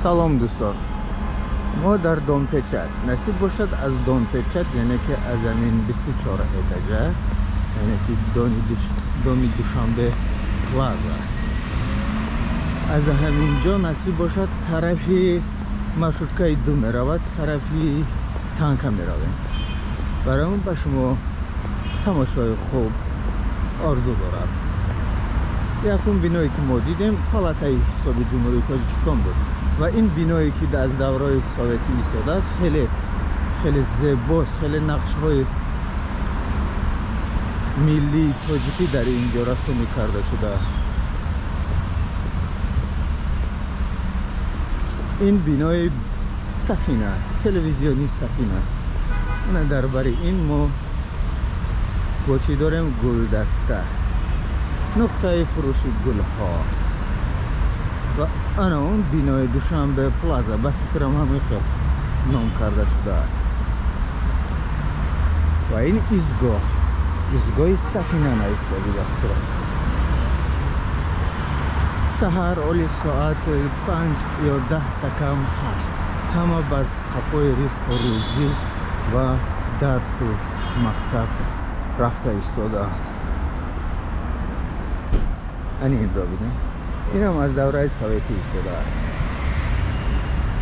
Салом дӯстон, мо дар Домпечат. Насиб бошад аз Домпечат, яъне ки аз ҳамин 24 этажа, яъне ки доми Душанбе Плаза, аз ҳамин ҷо насиб бошад тарафи маршруткаи ду меравад, тарафи танка меравем. Барои он ба шумо тамошои хуб орзу дорам. Якум биное ки мо дидем, палатаи ҳисоби Ҷумҳурии Тоҷикистон буд ва ин биное ки аз давраи советӣ истодааст, хеле хеле зебост, хеле нақшҳои миллии тоҷикӣ дар ин ҷо расомӣ карда шуда. Ин бинои Сафина, телевизиони Сафина. Ана дар бари ин мо бо чӣ дорем? Гулдаста, нуқтаи фурӯши гулҳо. Ва ана он бинои Душанбе Плаза, ба фикрам ҳамин хел ном карда шудааст. Ва ин изгоҳ, изгоҳи Сафина нависоди, ба фикрам. Саҳар оли соат 4:50, ҳама ба қафои ризқу рӯзӣ ва дарсу мактаб рафта истодаанд. Ани инро бинед, инам аз давраи советӣ истодааст.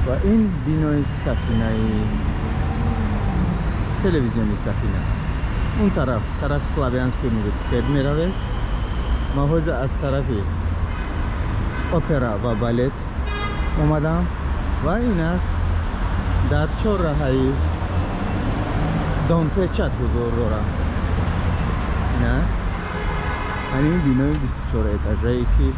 Ва ин бинои Сафинаи телевизиони Сафина. Он тараф, тарафи Славянский университет меравед. Ма ҳозир аз тарафи опера ва балет омадам ва инак дар чорраҳаи Домпечат ҳузур дорам. Инак ҳамин бинои 24 этажае ки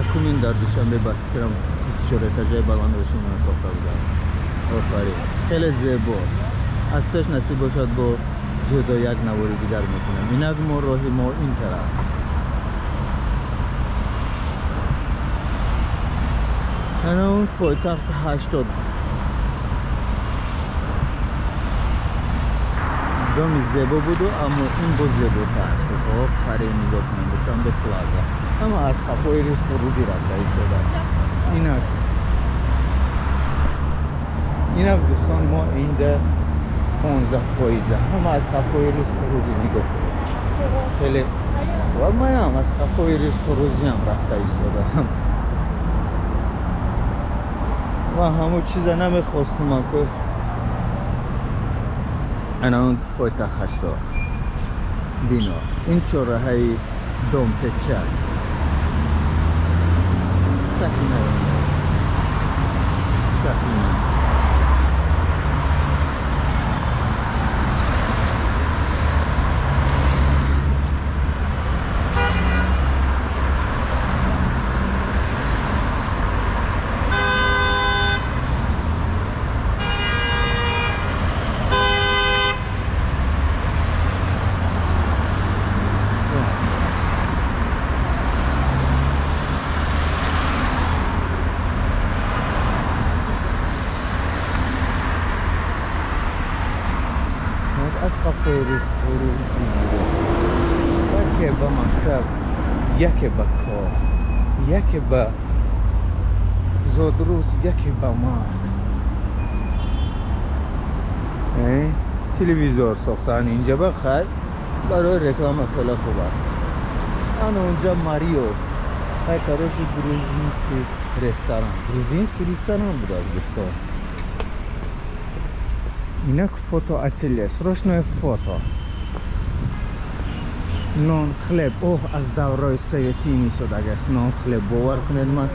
якумин дар Душанбе, ба фикрам, 24 этажаи баландошона сохта буданд. Офарин, хеле зебост. Аз пеш насиб бошад бо ҷудо як навори дигар мекунем. Инак мо роҳи мо ин тараф. Ана он пойтахт 80 доми зебо буду, аммо ин боз зеботар шуд. Офарин, нигоҳ кунем, Душанбе Плаза, ҳама аз қафои ризқу рӯзӣ рафта истода. Инак, инак дӯстон, мо инда 15 фоиза, ҳама аз қафои ризқу рӯзӣ, нигоҳ кунед, хеле. Ва манам аз қафои ризқу рӯзиам рафта истодаам ва ҳамун чиза намехостум ку. Ана он пойтахт 80 бино, ин чорраҳаи Домпечак, Сафина, Сафина. Аз қафои ризқу рӯзӣ, яке ба мактаб, яке ба кор, яке ба зодрӯз, яке ба марг. Телевизор сохтан инҷа, ба хайр, барои реклама хеле хуб аст. Ана онҷа Марио хай, короче, грузинский ресторан, грузинский ресторан будааст, дӯстон. Инак фотоателье, срочное фото, нон хлеб. Оҳ, аз давраи советӣ ин истодагааст нон хлеб. Бовар кунед, ман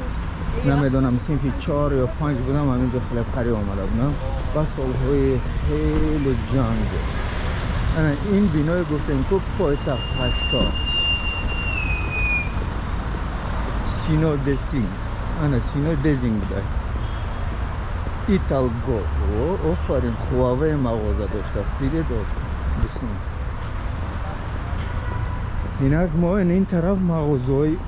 намедонам, синфи чор ё панҷ будам, ҳаминҷо хлебхарӣ омада будам ва солҳои хеле ҷанг буд. Ана ин биное гуфтем ку, пойтахт 80, Сино Десинг, ана Сино Дезинг буда. Италго, офарин, Хуавей мағоза доштааст, дидед, дӯстон? Инак мо ин тараф мағозаҳои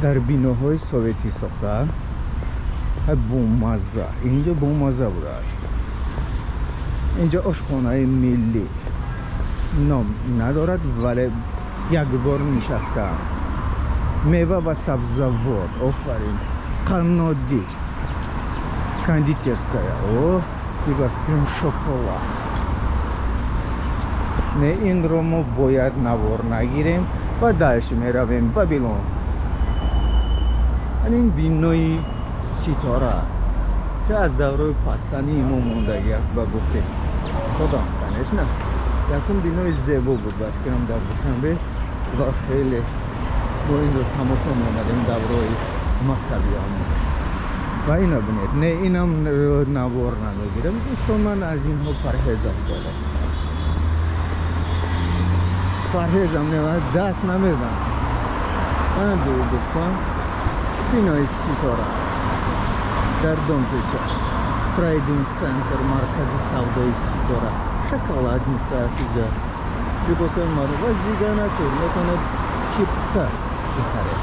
дар биноҳои советӣ сохта, бомазза, инҷо бомазза будааст. Инҷо ошхонаи миллӣ, ном надорад, вале як бор нишастаам. Мева ва сабзавот, офарин. Қаннодӣ, кондитерская. О, и ба фикрам, шоколад. Не, инро мо бояд навор нагирем ва дальше меравем. Бабилон. Ин бинои Ситора, ки аз давраи патсании мо мондагӣ аст, ба гуфти худам, конечно, якум бинои зебо буд, ба фикрам, дар Душанбе ва хеле мо инро тамошо меомадем давраи мактабиамон. Ва ина бинед. Не, инам навор намегирам, дӯстон. Ман аз инҳо парҳезам, хеле парҳезам, не, даст намезанам. Дӯстон, бинои Ситора дар Домпеча, trading center, маркази савдои Ситора, шоколадница аст иҷа, либосҳои маъруф ва Зиганатур, метавонед чипта бихаред.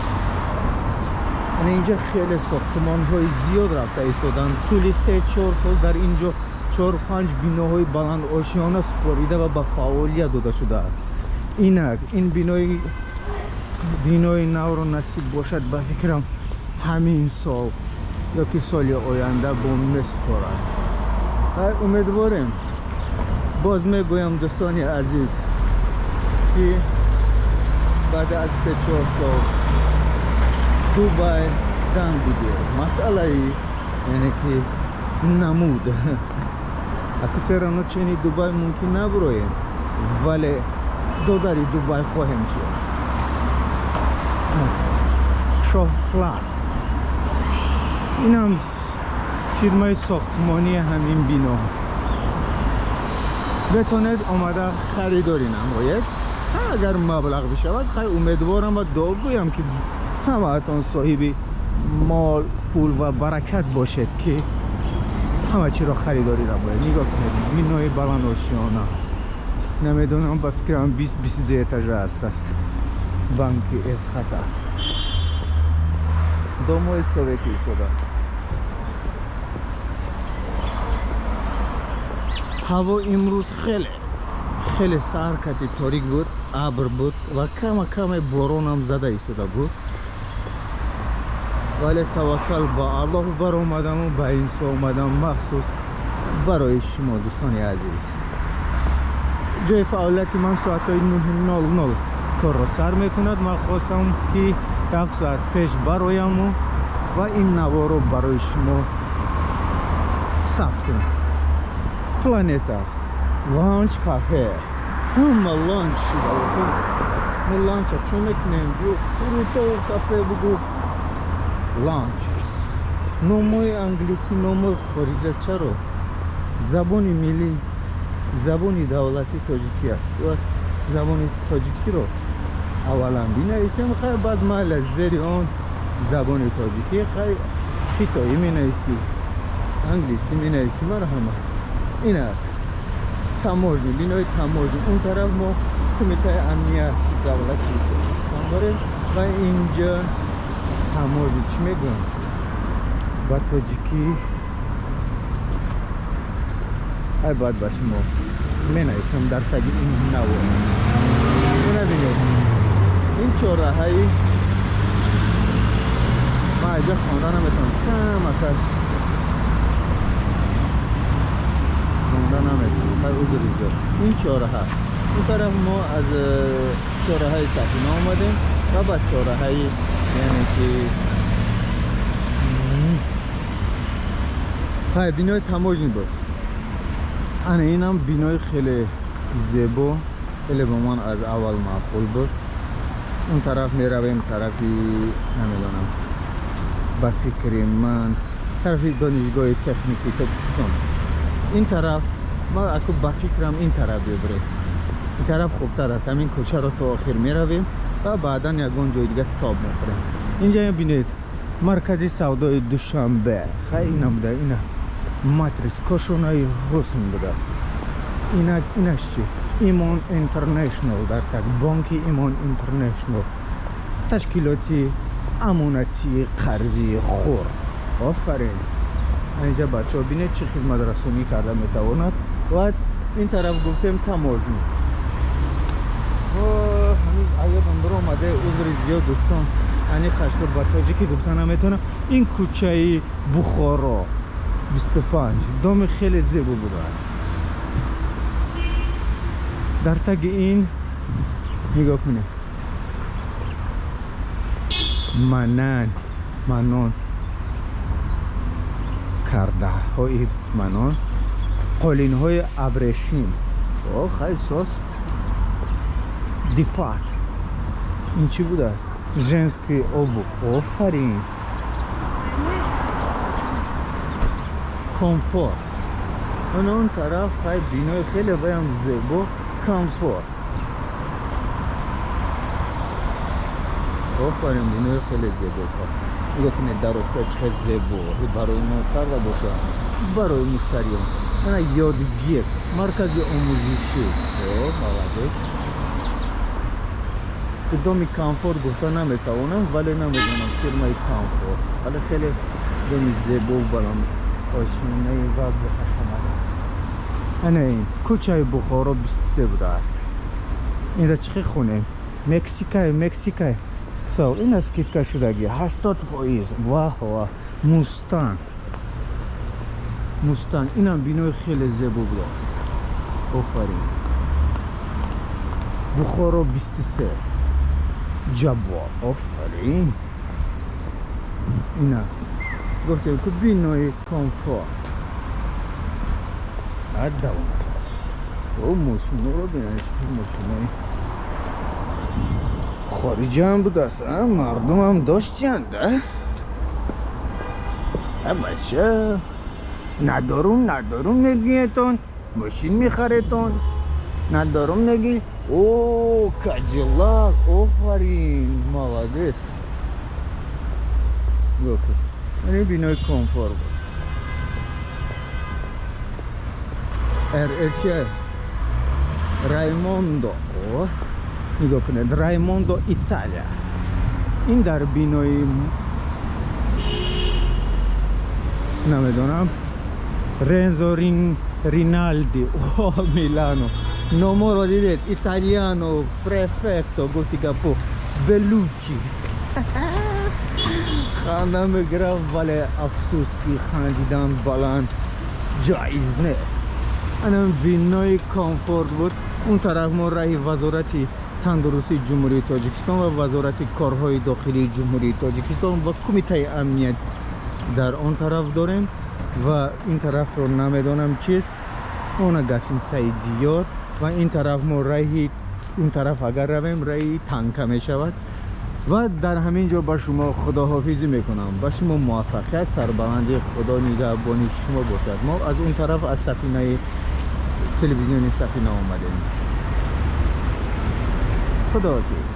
Ана инҷа хеле сохтмонҳои зиёд рафта истоданд. Тӯли 3-4 сол дар инҷо чор панҷ биноҳои баландошёна супорида ва ба фаъолият дода шудааст. Инак, ин бинои навро, насиб бошад, ба фикрам, ҳамин сол ё ки соли оянда бо месупорад. Умедворем, боз мегӯям, дӯстони азиз, ки баъд аз 3-4 сол Дубай дан биде. Масъалаи, яъне ки, намуд. Аку всё равно чени Дубай мумкин набуроем, вале додари Дубай хоҳем шуд. Шоҳ Плас, инам фирмаи сохтмонии ҳамин бино. Бетонед омада харидорӣ намоед, агар маблағ бишавад. Хай, умедворам ва дуогӯям, ки ҳамаатон соҳиби мол, пул ва баракат бошед, ки ҳама чиро харидорӣ намоед. Нигоҳ кунед, бинои баландошёна, намедонам, ба фикрам, 20-22 этажа аст. Банки Эсхата, домои советӣ истода. Ҳаво имрӯз хеле хеле саҳар кати торик буд, абр буд ва кама каме боронам зада истода буд, вале таваккал ба Аллоҳ баромадаму ба ин сӯ омадам, махсус барои шумо, дӯстони азиз. Ҷои фаъолияти ман соатҳои 9:00 корро сар мекунад. Ман хостам, ки як соат пеш барояму ва ин наворо барои шумо сабт кунам. Планета лаунж кафе, ҳама лаунж шуда. Мо ланча чо мекунем? Бю круто кафе бугу, лаунж. Номҳои англисӣ, номҳои хориҷа чаро? Забони миллӣ, забони давлатӣ тоҷикӣ аст. Бояд забони тоҷикиро аввалан бинависем. Хай, баъд майла, зери он забони тоҷикӣ, хай, хитоӣ менависӣ, англисӣ менависӣ, марҳама. Инак, таможня, бинои таможня. Он тараф мо Кумитаи амнияти давлати Тоҷикистон дорем ва инҷа таможня. Чӣ мегӯям ба тоҷикӣ? Ай, баъд ба шумо менависам дар таги ин навор. Бинед, ин чорраҳаи ман аҷа хонда наметавонам, камакак хонда наметавонам, хай, узри зиёд. Ин чорраҳа, ин тараф мо аз чорраҳаи Сафина омадем ва ба чорраҳаи, яъне ки, ҳай, бинои таможня буд. Ана инам бинои хеле зебо, хеле ба ман аз аввал маъқул буд. Он тараф меравем, тарафи, намедонам, ба фикри ман, тарафи Донишгоҳи техникии Тоҷикистон. Ин тараф ма аку, ба фикрам, ин тараф бибурем, ин тараф хубтар аст. Ҳамин кӯчаро то охир меравем ва баъдан ягон ҷои дига тоб мехӯрем. Инҷа бинед, маркази савдои Душанбе. Хай, ина буда, ина Матрикс, кошонаи ҳусн будааст. Инак, инаш чи? Имон Интернешнл, дар так бонки Имон Интернешнл, ташкилоти амонатии қарзии хурд. Офарин! Инҷа, бачаҳо, бинед, чӣ хизматрасонӣ карда метавонад. Ва ин тараф гуфтем, таможня. Ҳамин аёдам биромаде, узри зиёд, дӯстон. Аниқашро ба тоҷикӣ гуфта наметавонам. Ин кӯчаи Бухоро 25, доми хеле зебо будааст. Дар таги ин нигоҳ кунед, манан манон кардаҳои манон, қолинҳои абрешим. О, хай сос дифат. Ин чӣ буда? Женский обувь. Офарин, Комфорт. Он он тараф хай бинои хеле ваям зебо, Комфорт. Офарин, бинои хеле зебо. Нигоҳ кунед, дарозка чӣ қадр зебо барои мо карда боша, барои муштариён. Ана Ёдгир, маркази омӯзишӣ. О, молодец. Доми Комфорт гуфта наметавонам, вале намедонам фирмаи Комфорт, вале хеле доми зебо, баланд ошинаи ва боҳашамат аст. Ана ин кӯчаи Бухоро 23 будааст. Инра чӣ хел хонем? Мексикай, Мексикай сол. Ина скидка шудагӣ 80%. Ваҳ ваҳ, Мустанг, Мустанг. Инам бинои хеле зебо будааст. Офарин, Бухоро 23, Ҷаббор. Офарин, ина гуфтем ки бинои Комфорт. Давом. О, мошиноро бинед, мошинои хориҷӣ ҳам будааст, мардумам доштиянд. А бача, надорум, надорум мегӯетон, мошин мехаретон, надорум мегӣ. О, Кадиллак. Офарин, молодец. Ин бинои Комфорт буд. РРЧ, Раймондо. О, нигоҳ кунед, Раймондо, Италия. Ин дар бинои намедонам, Рензо Риналди. О, Милано. Номоро дидед? Италиано, префекто. Гуфти гапо, Белучи. Ханда мегирам, вале афсӯс, ки хандидан баланд ҷоиз нест. Ана бинои Комфорт буд. Он тараф мо раҳи Вазорати тандурустии Ҷумҳурии Тоҷикистон ва Вазорати корҳои дохилии Ҷумҳурии Тоҷикистон ва Кумитаи амният дар он тараф дорем ва ин тарафро намедонам чист. Она гостиницаи Диёр. Ва ин тараф мо раҳи, он тараф агар равем, раҳи Танка мешавад. Ва дар ҳамин ҷо ба шумо худоҳофизӣ мекунам. Ба шумо муваффақият, сарбаландӣ, Худо нигаҳбони шумо бошад. Мо аз он тараф, аз сафинаи телевизиони Сафина омадем. Худоҳофиз.